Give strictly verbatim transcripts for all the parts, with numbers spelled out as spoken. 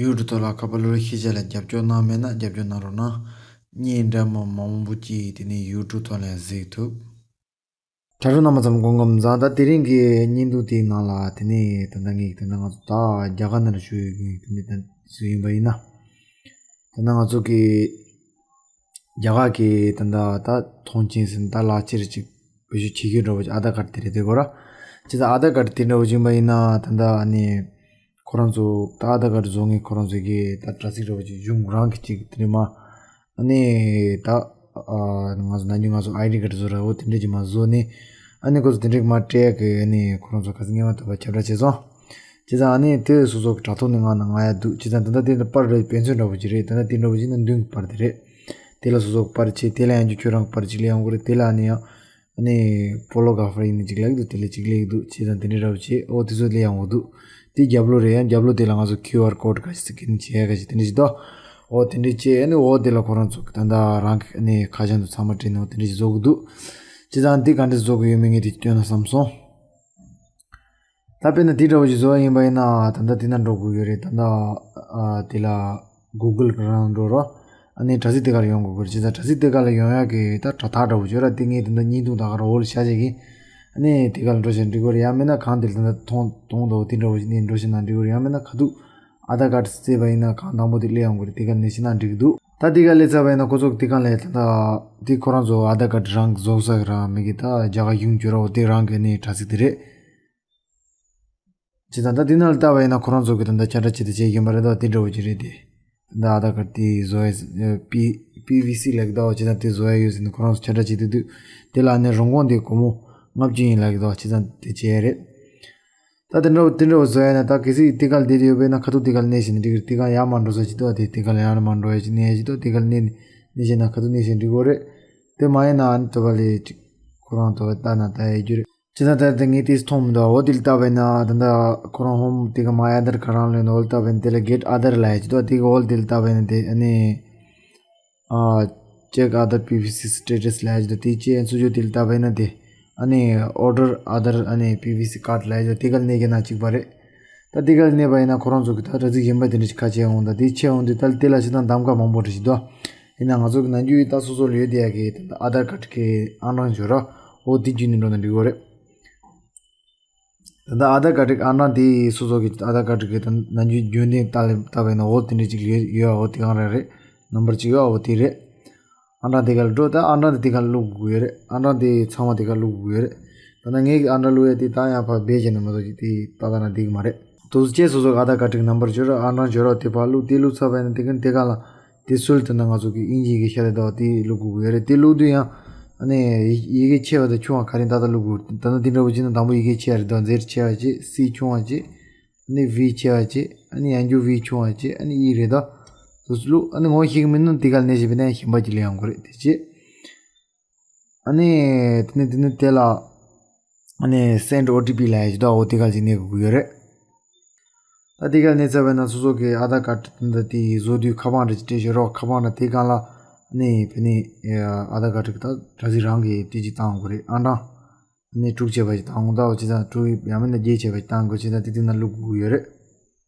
ཡུ་ཊུབ་ཐོག་ལ་ཁ་པར་བློ་རིག་ཤེས་བྱ་ལ་རྒྱབ་སྐྱོར་གནང་མེད་ན་རྒྱབ་སྐྱོར་གནང་རོགས་གནང་། བརྙན་འདྲ་མིན་མང་པོ་ཅིག་དེ་ནས་ཡུ་ཊུབ་ཐོག་ལ་གཟིགས་ཐུབ། དྲ་གྲོགས་རྣམ་པ་ཚོ་སྐུ་ཁམས་བཟང་། ད་དེ་རིང་གི་བརྙན་ཐུང་དེའི་ནང་ལ་དེ་ནས་ད་ལྟ་ངས་ད་ལྟ་ང་ཚོ་ད་རྒྱ་གར་ནང་ལ་བཞུགས་ཡོད་མཁན་དེ་འདྲ་ད་ཚོ་ཡིན་པ་ཡིན་ན། ད་ལྟ་ང་ཚོ་གི་རྒྱ་གར་གྱི་ད་ལྟ་ད་ཐོངས་མཆན་ཟེར་ན་ད་ལག་ཁྱེར་ཅིག་བེད་སྤྱོད་བྱེད་རྒྱུ་འདྲ་བོ་ཅིག་ཨ་དྷར་ཀར་དེ་རེད་དེ་གོ་ར། བྱས་ཙང་ཨ་དྷར་ཀར་དེ་འདྲ་བོ་ཅིག་ཡིན་པ་ཡིན་ན་ད་ལྟ་ཨ་ནི་ཁོ་རང་ཚོ་ད་ཨ་དྷར་ཀར་བཟོ་མཁན་ཁོ་རང་ཚོ་གི་ད་དྲ་ཚིགས་འདྲ་བོ་ཅིག་གཞུང་རང་གི་ཅིག་དེ་འདྲ་མ་ཨ་ནི་ད་ཨ་ང་ཚོ་ནམ་རྒྱུན་ང་ཚོ་ཨའི་ཌི་ཀར་བཟོ་ར་འོ་དེ་འདྲ་ཅིག་མ་བཟོ་ནས་ཨ་ནི་ཁོ་ཚོ་དེ་འདྲ་མ་སྤྲད་ཡ་གི་ཨ་ནི་ཁོ་རང་ཚོ་ཁ་སང་ངེས་པར་དུ་ཁྱབ་བསྒྲགས་བྱས་སོང་། བྱས་ཙང་ཨ་ནི་དེ་སོ་སོ་གི་དྲ་ཐོག་ནས་མངགས་ན་མངགས་ཡ་འདུག་བྱས་ཙང་ད་ལྟ་དེ་ལ་པར་རེ་དཔེ་མཚོན་འདྲ་བོ་ཅིག་རེད། ད་ལྟ་དེ་འདྲ་བོ་ཅིག་ན་མདུན་གྱི་པར་དེ་རེད། དེ་ལ་སོ་སོ་གི་པར་བྱས་དེ་ལ་ཡང་ཁྱོད་རང་གི་པར་ཅིག་སླེབས་ཡོང་གི་རེད། དེ་ལ་ཨ་ནི་ཡང་ཨ་ནི་ཕོ་ལོ་གྷ་ར་ཕར་ཡིན་ནི་ཅིག་ལབ་ཀྱི་འདུག་དེ་ལ་ཅིག་སླེབས་ཀྱི་འདུག་བྱས་ཙང་དེ་འདྲ་འདྲ་བོ་བྱས་ཨོ་དེ་ཚོ་སླེབས་ཡོང་གི་འདུག་དེ་རྒྱབ་ལོགས་རེད། ཡང་རྒྱབ་ལོགས་དེ་ལ་ང་ཚོ་ཁིའུ་ཨར་ཀོཌ་ག་ཞིག་སི་ཀེན་བྱས་ཡ་ག་ཞིག་དེ་འདྲ་ཞིག་འདུག་ཨོ་དེ་འདྲ་བྱས་ཨ་ནི་ཨོ་དེ་ལ་ཁོ་རང་ཚོ་གི་ད་ལྟ་རང་གི་ཨ་ནི་ཁ་བྱང་དུ་ཚང་མ་བྲིས་ནས་ཨོ་དེ་འདྲ་ཞིག་བཟོ་གི་འདུག་བྱས་ཙང་འདི་ག་འདྲ་བཟོ་གི་ཡོད་མེད་ངས་དེ་སྟོན་ན་བསམ་སོང་། ད་དཔེར་ན་དེ་འདྲ་བོ་ཞིག་བཟོ་བ་ཡིན་པ་ཡིན་ན་ད་ལྟ་དེ་ན་འགྲོ་དགོས་ཡོད་རེད། ད་ལྟ་ཨ་དེ་ལ་གུ་གལ་གི་རང་འགྲོ་རོགས། ཨ་ནི་དྲ་ཚིགས་དེ་གར་ཡོང་དགོས་ཀྱི་རེད། བྱས་ཙང་དྲ་ཚིགས་དེ་གར་ལ་ཡོང་ཡག་གི་ད་དྲ་ཐག་འདྲ་བོ་ཅིག་ཡོད་ར། དེ་ངས་དེ་འདྲ་བརྙན་ཐུང་ད་ག་ར་འོག་ལ་བཞག་བྱས་ཀྱི་ཨ་ནི་དེ་གར་ལ་འགྲོ་བྱས་འགྲིག་གི་རེད། ཡང་མིན་ན་གང་དེ་ལ་ད་ལྟ་མཐོང་མཐོང་འདུག་དེ་འདྲ་བོ་ཞིག་ནས་འགྲོ་བྱས་ན་འགྲིག་གི་རེད། ཡང་མིན་ན་ཁ་ཐུག་ཨ་དྷར་ཀར་བརྩིས་པ་ཡིན་ན་གང་དང་པོ་དེ་སླེབས་ཡོང་གི་རེད། དེ་གར་ནས་བྱས་ན་འགྲིག་གི་འདུག་ད་དེ་གར་སླེབས་ཚར་བ་ཡིན་ན་ཁོ་ཚོ་གི་དེ་གར་ལ་ད་ལྟ་དེ་ཁོ་རང་ཚོ་ཨ་དྷར་ཀར་རང་གི་བཟོ་ས་གི་རང་མི་གི་ད་རྒྱ་གར་གཞུང་བརྒྱུད་ར་འོ་དེ་རང་གི་ནས་དྲ་ཚིགས་དེ་རེད། བྱས་ཙང་ད་འདི་ནང་ལ་ལྟ་བ་ཡིན་ན་ཁོ་རང་ཚོ་གི་ད་ལྟ་ཁྱབ་བསྒྲགས་བྱེད་དུ་བྱེད་ཀྱིན་པ་རེད། ད་དེ་འདྲ་བོ་ཅིག་རེད་དེ། ད་ལྟ་ཨ་དྷར་ཀར་དེ་བཟོ་ཡ་པི་པི་ཝི་སི་ལབ་ཀྱི་འདུག་བྱས་ཙང་དེ་བཟོ་ཡ་ཡོད་ཟེར་ནས་ཁོ་རང་ཚོ་ཁྱབ་བསྒྲགས་བྱེད་དུ་འདུག་དེ་ལ་ནི་རིན་གོང་དེ་སྒོར་མོ་ལྔ་བཅུ་ཡིན་ལབ་ཀྱི་འདུག་བྱས་ཙང་དེ་བྱས་ཡ་རེད། ད་དེ་འདྲ་བོ་དེ་འདྲ་བོ་བཟོ་ཡ་ན་ད་གལ་སྲིད་དེ་ག་ལ་བསྡད་དེ་ཡོད་པ་ཡིན་ན་ཁ་ཐུག་དེ་ག་ལ་གནོན་བྱས་ན་འགྲིག་གི་རེད། དེ་ག་ལ་ཡར་མར་འགྲོ་ས་ཅིག་འདུག་དེ་དེ་ག་ལ་ཡར་མར་འགྲོ་ཡ་ཅིག་གནོན་ཡ་ཅིག་འདུག་དེ་ག་ལ་གནོན་གནོན་བྱས་ན་ཁ་ཐུག་གནོན་བྱས་ན་འགྲིག་གི་རེད། དེ་མ་ཡིན་ན་ཨ་ནི་དེ་བ་ལས་ཅིག་ཁོ་རང་དེ་བ་ལྟ་ན་ལྟ་ཡ་རྒྱུ་རེད། ཇི་ལྟར་ལྟར་ཏེ་ངས་ཏིས་མཐོང་མི་འདུག་འོ་དེ་ལ་ལྟ་བས་ན་ད་ལྟ་ཁོ་རང་ཧོམ་དེ་ག་མ་ཨ་དྷར་ག་རང་ལོན་འོ་ལ་ལྟ་བས་ན་དེ་ལ་གེཊ་ཨ་དྷར་ལབ་ཡ་ཅིག་འདུག་དེ་ག་འོ་དེ་ལ་ལྟ་བས་ན་དེ་ཨ་ནི་ཨ་check Aadhaar P V C status ལབ་ཡ་ཅིག་འདུག་དེ་ཅེས་ཚུར་ཕྱོགས་དེ་ལ་ལྟ་བས་ན་དེ་ཨ་ནི་order Aadhaar ཨ་ནི་P V C card ལབ་ཡ་ཅིག་འདུག་དེ་ག་ལ་གནོན་གྱི་ན་གཅིག་པ་རེད། ད་དེ་ག་ལ་གནོན་པ་ཡིན་ན་ཁོ་རང་ཚོ་གི་ད་དྲ་ཚིགས་གཞན་པ་དེ་འདྲ་ཅིག་ཁ་ཕྱེ་འོང་། ད་དེ་ཕྱེ་འོང་དུས་ད་དེ་ལ་ཅིག་དང་གདམ་ག་མང་པོ་རེ་ཞིག་འདུག་ཡིན་ན་ང་ཚོ་གི་ནམ་རྒྱུན་ད་སོ་སོ་ལ་ཡོད་དེ་ཡ་གི་ད་ཨ་དྷར་ཀར་གི་ཨང་གྲངས་འབྱོར་ར་འོ་དེ་བརྒྱུད་ནས་འགྲོ་ན་འགྲིག་གི་རེད། ད་ལྟ་ཨ་དྷར་ཀར་གི་ཨང་གྲངས་དེ་སོ་སོ་གི་ཨ་དྷར་ཀར་གི་ད་ནམ་རྒྱུན་རྒྱུན་ལྡན་ལྟ་ལ་ལྟ་བས་ན་འོ་དེ་འདྲ་ཅིག་ཡོད་ཡོད་འོ་དེ་གང་རེད་རེད། ནམ་བར་གཅིག་ཡོད་འོ་དེ་རེད། ཨང་གྲངས་དེ་ག་ལ་འགྲོ། ད་ཨང་གྲངས་དེ་དེ་ག་ལ་བླུག་དགོས་ཡོད་རེད། ཨང་གྲངས་དེ་ཚང་མ་དེ་ག་ལ་བླུག་དགོས་ཡོད་རེད། ད་ནང་ངས་ཨང་གྲངས་བླུག་ཡ་དེ་ད་ཡང་ཕར་སྦས་བྱས་ན་མ་གཏོགས་ཅིག་དེ་ཏག་ཏག་ན་འགྲིག་གི་མ་རེད། དུས་ཚོད་སོ་སོ་གི་ཨ་དྷར་ཀར་གི་ནམ་བར་འབྱོར་ར་ཨང་གྲངས་འབྱོར་ར་དེ་ཕར་བླུག་དེ་བླུག་ཚར་བ་ཡིན་ན་དེ་ག་དེ་ག་ལ་དེ་སུལ་དེ་ན་ང་ཚོ་གི་དབྱིན་ཇི་ཡི་གེ་ཤར་རེད་དོ་དེ་བླུག་དགོས་ཀྱི་ཡོད་རེད། དེ་བླུག་དུས་ཡང་ཨ་ནི་ཡི་ཡི་གེ་ཆེ་བ་དང་ཆུང་བ་ག་རེ་ཏག་ཏག་བླུག་དགོས། ད་ནི་དེ་འདྲ་བོ་བྱས་ན་དང་པོ་ཡི་གེ་ཆེ་བ་རེད་དོ་ཛེཌ་ཆེ་བ་བྱས་སི་ཆུང་བ་བྱས་ཨ་ནི་ཝི་ཆེ་བ་བྱས་ཨ་ནི་ཡང་རྒྱུ་ཝི་ཆུང་བ་བྱས་ཨ་ནི་ཨི་རེད་དོ། དུ་བླུག་ཨ་ནི་ངོ་ཤེས་ཀྱི་མིན་ནོ་དེ་ག་ལ་གནོན་བྱས་པས་ན་གཞན་པ་ཅིག་སླེབས་ཡོང་གི་རེད་དེ་བྱས། ཨ་ནི་དེ་ནི་དེ་ནི་དེ་ལ་ཨ་ནི་send O T P ལབ་ཡ་ཞིག་འདུག་འོ་དེ་ག་ཅིག་གནོན་དགོས་ཀྱི་ཡོད་རེད། ད་དེ་ག་གནོན་ཚར་བས་ན་སོ་སོ་གི་ཨ་དྷར་ཀར་འདི་དེ་བཟོ་དུས་ཁ་པར་འདྲ་ཅིག་སྤྲད་ཤོག་རོགས། ཁ་པར་འདྲ་དེ་གང་ལ་ཨ་ནི་བེ་ནི་ཨ་དྷར་ཀར་གི་ད་དྲ་ཚིགས་རང་གི་དེ་ཅིག་བཏང་དགོས་རེད། ཨང་གྲངས་ཨ་ནི་དྲུག་བྱས་པ་ཅིག་བཏང་དགོས། ད་འོ་ཅི་ད་དྲུག་ཡང་མིན་ན་བརྒྱད་བྱས་པ་ཅིག་བཏང་དགོས། ཅི་ད་དེ་དེ་ན་བླུག་དགོས་ཀྱི་ཡོད་རེད།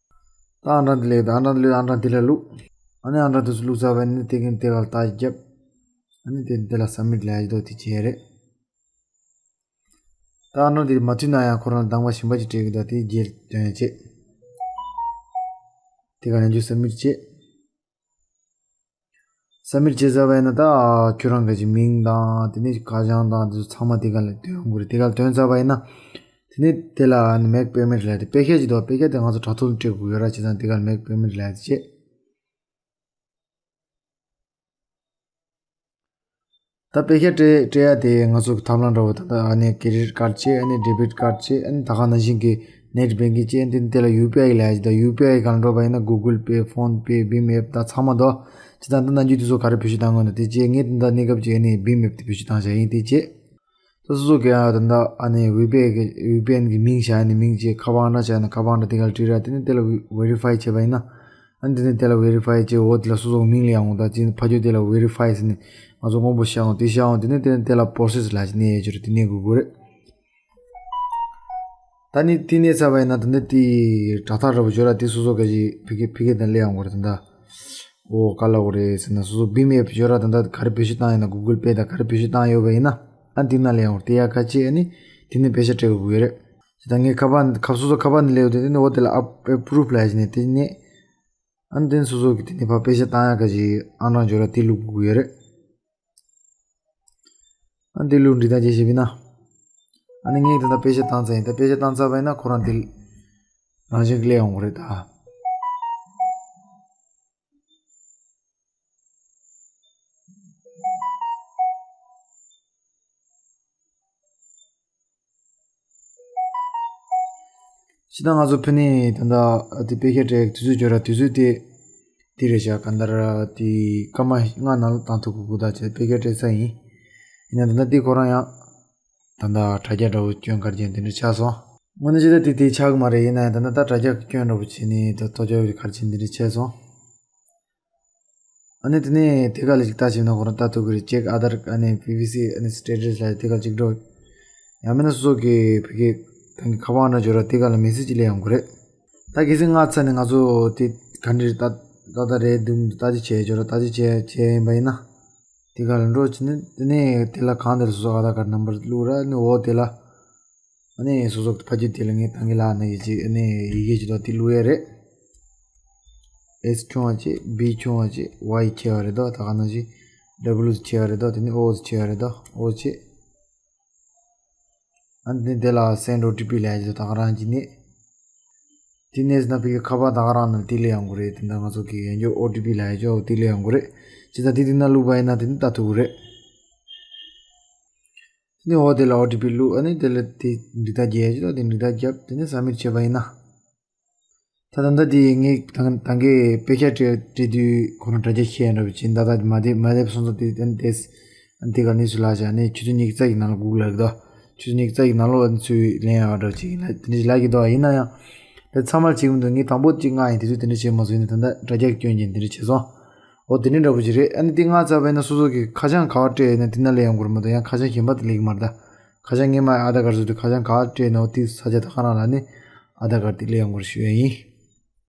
ད་ཨང་གྲངས་དེ་ལས་ད་ཨང་གྲངས་དེ་ལས་ཨང་གྲངས་དེ་ལ་བླུག་ཨ་ནི་ཨང་གྲངས་དེ་ཚོ་བླུག་ཚར་བས་ནི་དེ་གིན་དེ་ག་ལ་རྟགས་བརྒྱབ། ཨ་ནི་དེ་དེ་ལ་སབ་མིཊ་ལབ་ཡ་ཅིག་འདུག་དེ་བྱས་རེད། ད་ཨང་གྲངས་དེ་མ་མཐུན་ན་ཡང་ཁོ་རང་གདམ་ག་གཞན་པ་ཅིག་སྤྲད་ཀྱི་འདུག་དེ་རྗེས་སྟོན་བྱེད། དེ་ག་ནས་རྗེས་སབ་མིཊ་བྱེད། སབ་མིཊ་བྱས་ཚར་བ་ཡིན་ན་ད་ཁྱོད་རང་གི་མིང་དང་དེ་ནས་ཁ་བྱང་དང་དེ་ཚོ་ཚང་མ་དེ་ག་ལ་སྟོན་དགོས་རེད། དེ་ག་ལ་སྟོན་ཚར་བ་ཡིན་ན་དེ་ནས་དེ་ལ་make payment ལབ་དེ་པེ་ཤ་ཅིག་འདུག་པེ་ཤ་དེ་ང་ཚོ་དྲ་ཐོག་ལ་སྤྲད་དགོས་ཡོད་ར། བྱས་ཙང་དེ་ག་ལ་make payment ལབ་དེ་བྱེད། ད་པེ་ཤ་སྤྲད་སྤྲད་ཡ་དེ་ང་ཚོ་གི་ཐབས་ལམ་འདྲ་བོ་ད་ལྟ་ཨ་ནི་credit card བྱེད། ཨ་ནི་debit card བྱེད། ཨ་ནི་ད་ག་ནང་བཞིན་གྱི་net banking བྱེད། ཨ་ནི་དེ་ལ་ཡུ་པི་ཨའི་ལབ་ཡ་ཅིག་འདུག་ཡུ་པི་ཨའི་གང་འགྲོ་བ་ཡིན་ན་Google Pay, PhonePe, BHIM app ད་ཚང་མ་འདུག་བྱས་ཙང་ད་ནམ་རྒྱུན་དེ་ཚོ་ག་རེ་བེད་སྤྱོད་བཏང་དགོས་ན་དེ་བྱེད། ངས་ད་ལྟ་གནས་སྐབས་ཅིག་ཨ་ནི་BHIM app དེ་བེད་སྤྱོད་བཏང་བཞག་ཡིན་དེ་བྱེད། ད་སོ་སོ་གི་ཨ་ད་ལྟ་ཨ་ནི་ཡུ་པི་ཨའི་གི་ཡུ་པི་ཨའི་གི་མིང་བཞག་ཡ་ནི་མིང་བྱེད། ཁ་པར་ཨང་གྲངས་བཞག་ཡ་ནི་ཁ་པར་ཨང་གྲངས་དེ་ག་ལ་བྲིས་ར། དེ་ནས་དེ་ལ་verify བྱས་པ་ཡིན་ན། ཨ་ནི་དེ་ནས་དེ་ལ་verify བྱེད། འོ་དེ་ལ་སོ་སོ་གི་མིང་ལ་ཡང་འོ་ད་ཅི་ཕ་ཆོས་དེ་ལ་verify ཟེར་ནས་ང་ཚོ་སྔོན་པོ་ཤར་འོང་། དེ་ཤར་འོང་དེ་ནས་དེ་ནས་དེ་ལ་process ལབ་ཅིག་གནོན་ཡས་ཅིག་རེད། དེ་གནོན་དགོས་དགོས་རེད། ད་ནི་དེ་ནས་ཚར་བ་ཡིན་ན་ད་ནི་དེ་དྲ་ཐག་འདྲ་པོ་འབྱོར་ར་དེ་སོ་སོ་ག་ཞིག་ཕི་ཀེ་ཕི་ཀེ་དང་ལས་ཡོང་གི་རེད། ད་ད་འོ་ག་ལ་འོ་རེད་ཟེར་ན་སོ་སོ་བི་མེབ་འབྱོར་ར་ད་ད་ག་རེ་བེད་སྤྱོད་བཏང་ཡིན་ན་གུ་གུལ་པེ་དང་ག་རེ་བེད་སྤྱོད་བཏང་ཡོད་པ་ཡིན་ན་ཨ་དེ་ན་ལས་ཡོང་རེད། དེ་ཡ་ག་ཅི་ཨ་ནི་དེ་ནས་པེ་ཤ་སྤྲད་དགོས་ཀྱི་ཡོད་རེད། ད་ངས་ཁ་པར་ཁ་སོ་སོ་ཁ་པར་ནས་ལས་ཡོད་དེ་དེ་ནས་འོ་དེ་ལ་ཨ་པུ་རུབ་ལ་ཡ་ཞིག་ནས་དེ་ནས་ཨ་ནི་དེ་ནས་སོ་སོ་གི་དེ་ནས་ཕར་པེ་ཤ་བཏང་ཡ་ག་ཞིག་ཨང་གྲངས་འབྱོར་ར་དེ་བླུག་དགོས་ཀྱི་ཡོད་རེད། ཨ་འདི་ལུགས་འདི་ལྟར་བྱས་བྱས་པས་ན། ཨ་ནི་ངས་ད་ལྟ་པེ་ཤ་བཏང་ཚར་ཡིན། ད་པེ་ཤ་བཏང་ཚར་བ་ཡིན་ན་ཁོ་རང་འདི་རང་བཞིན་གྱིས་སླེབས་ཡོང་གི་རེད་ད། ཕྱི་ད་ང་ཚོ་ཕི་ནི་ད་ལྟ་དེ་པེ་ཤ་སྤྲད་དུས་ཚོད་འབྱོར་ར་དུས་ཚོད་དེ་དེ་རེད་ཤག་གང་ལྟར་དེ་སྐར་མ་ལྔ་ནང་ལ་བཏང་ཐུབ་དགོས་ཀྱི་ད་བྱས་པེ་ཤ་སྤྲད་ཚར་ཡིན། ཡིན་ན་ད་ལྟ་དེ་ཁོ་རང་ཡང་ད་ལྟ་དྲ་རྒྱ་འདྲ་བོ་སྐྱོན་ག་རེ་བྱས་དེ་འདྲ་ཆགས་སོང་། དངོས་གནས་བྱས་ད་དེ་དེ་ཆགས་ཀྱི་མ་རེད། ཡིན་ན་ཡང་ད་ལྟ་ད་དྲ་རྒྱ་སྐྱོན་འདྲ་བོ་བྱས་ནས་ད་ཐོ་ཅོག་ག་རེ་བྱས་འདི་འདྲ་ཆགས་སོང་། ཨ་ནི་དེ་ནས་དེ་ག་ལ་ཅིག་ལྟ་བྱས་ན་ཁོ་རང་ལྟ་ཐུབ་ཀྱི་རེད། ཅེག་ཨ་དར་ཨ་ནི་པི་བི་སི་ཨ་ནི་སི་ཊེ་ཊས་ལ་དེ་ག་ཅིག་འགྲོ། ཡང་མིན་ན་སོ་སོ་གི་ཕ་གི་ད་གི་ཁ་པར་ནང་འབྱོར་ར་དེ་ག་ལ་མེ་སེ་ཇི་སླེབས་ཡོང་གི་རེད། ད་གལ་སྲིད་སྔ་ཚར་ནས་ང་ཚོ་དེ་ག་འདྲ་ད་ད་ད་རེད་འདུག་ད་ཅི་བྱས་འབྱོར་ར་ད་ཅི་བྱས་བྱས་ཡིན་པ་ཡིན་ན། དེ་ག་ལ་འགྲོ་བྱས་ནས་དེ་ནས་དེ་ལ་གང་དེ་ལ་སོ་སོ་ཨ་དར་ཀར་ནམ་བར་བླུགས་ར་ནི་འོ་དེ་ལ། ཨ་ནི་སོ་སོ་ཕ་རྒྱུད་དེ་ལ་ངས་ད་གིན་ལ་ནི་ཡི་གེ་ཨ་ནི་ཡི་གེ་ཅིག་དང་དེ་བླུགས་ཡ་རེད། ཨེས་ཆུང་བ་ཅིག་བི་ཆུང་བ་ཅིག་ཝའི་ཆེ་བ་རེད་དོ། ད་ག་ནང་བཞིན་ཌབ་ལུ་ཆེ་བ་རེད་དོ། དེ་ནི་ཨོ་ཆེ་བ་རེད་དོ། ཨོ་ཆེ། ཨ་ནི་དེ་ལ་སེན་ཌི་ཨོ་ཊི་པི་ལབ་ཡ་ཅིག་དང་ད་ག་རང་གཅིག་ནི། དེ་ནས་ན་ཕ་གི་ཁ་པར་ད་ག་རང་ནང་དེ་ལ་ཡོང་གི་རེད། དེ་འདྲ་ང་ཚོ་གི་ཡན་ཆོད་ཨོ་ཊི་པི་ལབ་ཡ་ཅིག་དེ་ལ་ཡོང་གི་རེད། ཅི་ད་དེ་དེ་ན་བླུགས་པ་ཡིན་ན་དེ་ནི་ལྟ་ཐུབ་ཀྱི་རེད། ནི་འོ་དེ་ལ་ཨོ་ཊི་པི་བླུགས། ཨ་ནི་དེ་ལ་དེ་འགྲིག་ཐག་རྒྱག་ཡ་ཅིག་དང་དེ་འགྲིག་ཐག་བརྒྱབ། དེ་ནས་སབ་མིཊ་བྱས་པ་ཡིན་ན། ད་ད་ལྟ་དེ་ངས་ད་ད་གིན་པེ་ཤ་སྤྲད་སྤྲད་དུས་ཁོ་རང་དྲ་རྒྱ་ཤེས་འདྲ་བོ་བྱས། ད་ད་མ་བསྡད་མ་བསྡད་སོང་ཙང་དེ་དེ་དེ་ཨ་ནི་དེ་ག་ནས་སུ་ལགས་བྱས་ནས་ཆུ་ཚོད་ཉི་ཤུ་རྩ་གཅིག་ནང་ལ་སྒུག་ལབ་ཀྱི་འདུག་ཆུ་ཚོད་ཉི་ཤུ་རྩ་གཅིག་ནང་ལོགས་ཨ་ནི་ཚུར་ལེན་ཡག་འདྲ་བོ་བྱས་ཡིན་ན་དེ་འདྲ་ཞིག་ལབ་ཀྱི་འདུག་ཡིན་ན་ཡང་དེ་ཚང་མ་བྱེད་ཀྱི་མི་འདུག་ངས་དང་པོ་གཅིག་མངགས་ཡིན། དེ་ཚོ་དེ་འདྲ་བྱས་མ་སོང་། ཡིན་ན་ད་ལྟ་དྲ་རྒྱ་སྐྱོན་གྱིན་དེ་འདྲ་བྱས་སོང་། འོ་དེ་འདྲ་འདྲ་པོ་ཅིག་རེད། ཨ་ནི་དེ་མངགས་ཚར་བ་ཡིན་ན་སོ་སོ་གི་ཁ་བྱང་ག་པར་སྤྲད་ཡོད་ན་དེ་ན་སླེབས་ཡོང་གི་རེད་མ་གཏོགས་ཡང་ཁ་བྱང་གཞན་པ་དེ་སླེབས་ཀྱི་མ་རེད་ད། ཁ་བྱང་ངས་མ་ཨ་དར་ཀར་བཟོ་དུས་ཁ་བྱང་ག་པར་སྤྲད་ཡོད་ན་འོ་དེ་ས་ཆ་ད་ག་རང་ལ་ནི་ཨ་དར་ཀར་དེ་སླེབས་ཡོང་གི་རེད་ཞུ་ཡ་ཡིན།